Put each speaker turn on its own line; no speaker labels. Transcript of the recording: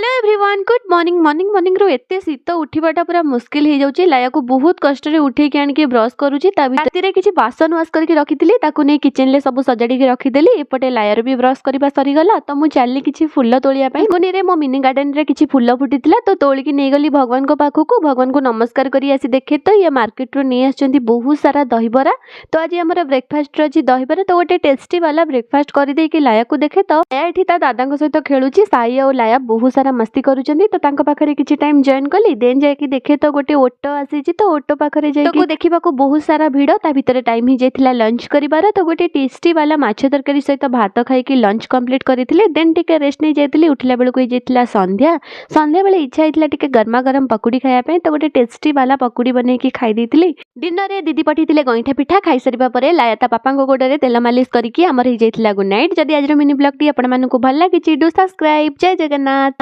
Hello everyone, good morning. Morning ମର୍ଣ୍ଣିଂରୁ ଏତେ ଶୀତ, ଉଠିବାଟା ପୁରା ମୁସ୍କିଲ ହେଇଯାଉଛି। ଲାୟାକୁ ବହୁତ କଷ୍ଟରେ ଉଠେଇକି ଆଣିକି ବ୍ରସ୍ କରୁଛି। ତା ଭିତରେ ରାତିରେ କିଛି ବାସନ ୱାଶ କରିକି ରଖିଥିଲି, ତାକୁ ନେଇ କିଚେନରେ ସବୁ ସଜାଡ଼ିକି ରଖିଦେଲି। ଏପଟେ ଲାୟାର ବି ବ୍ରସ୍ କରିବା ସରିଗଲା, ତ ମୁଁ ଚାଲିଲି କିଛି ଫୁଲ ତୋଳିବା ପାଇଁ। ବାଲକୋନିରେ ମୋ ମିନି ଗାର୍ଡେନରେ କିଛି ଫୁଲ ଫୁଟିଥିଲା, ତ ତୋଳିକି ନେଇଗଲି ଭଗବାନଙ୍କ ପାଖକୁ। ଭଗବାନଙ୍କୁ ନମସ୍କାର କରି ଆସି ଦେଖେ ତ ଇଏ ମାର୍କେଟରୁ ନେଇ ଆସିଛନ୍ତି ବହୁତ ସାରା ଦହିବରା। ତ ଆଜି ଆମର ବ୍ରେକଫାଷ୍ଟରେ ଅଛି ଦହିବରା। ତ ଗୋଟେ ଟେଷ୍ଟି ବାଲା ବ୍ରେକଫାଷ୍ଟ କରିଦେଇକି ଲାୟାକୁ ଦେଖେ ତ ଲାୟା ଏଠି ତା ଦାଦାଙ୍କ ସହିତ ଖେଳୁଛି। ସାଇ ଆଉ ଲାୟା ବହୁତ ସାରା ମସ୍ତି କରୁଛନ୍ତି, ତ ତାଙ୍କ ପାଖରେ କିଛି ଟାଇମ୍ ଜଏନ୍ କଲି। ଦେନ୍ ଯାଇକି ଦେଖେ ତ ଗୋଟେ ଅଟୋ ଆସିଛି। ତ ଅଟୋ ପାଖରେ ଯାଇକି ଦେଖିବାକୁ ବହୁତ ସାରା ଭିଡ଼। ତା ଭିତରେ ଟାଇମ୍ ହେଇଯାଇଥିଲା ଲଞ୍ଚ କରିବାର। ତ ଗୋଟେ ଟେଷ୍ଟି ବାଲା ମାଛ ତରକାରୀ ସହିତ ଭାତ ଖାଇକି ଲଞ୍ଚ କମ୍ପ୍ଲିଟ୍ କରିଥିଲି। ଦେନ୍ ଟିକେ ରେଷ୍ଟ ନେଇଯାଇଥିଲି। ଉଠିଲା ବେଳକୁ ହେଇଯାଇଥିଲା ସନ୍ଧ୍ୟା। ସନ୍ଧ୍ୟାବେଳେ ଇଚ୍ଛା ହେଇଥିଲା ଟିକେ ଗରମା ଗରମ ପକୁଡ଼ି ଖାଇବା ପାଇଁ, ତ ଗୋଟେ ଟେଷ୍ଟି ବାଲା ପକୁଡ଼ି ବନେଇକି ଖାଇ ଦେଇଥିଲି। ଡିନରରେ ଦିଦି ପଠେଇଥିଲେ ଗଇଁଠା ପିଠା। ଖାଇସାରିବା ପରେ ଲାୟା ତା ବାପାଙ୍କ ଗୋଡ଼ରେ ତେଲ ମାଲିସ କରିକି ଆମର ହେଇଯାଇଥିଲା ଗୁଡ୍ ନାଇଟ୍। ଯଦି ଆଜିର ମିନି ବ୍ଲଗ୍ଟି ଆପଣମାନଙ୍କୁ ଭଲ ଲାଗିଛି, do subscribe. Jay Jagannath.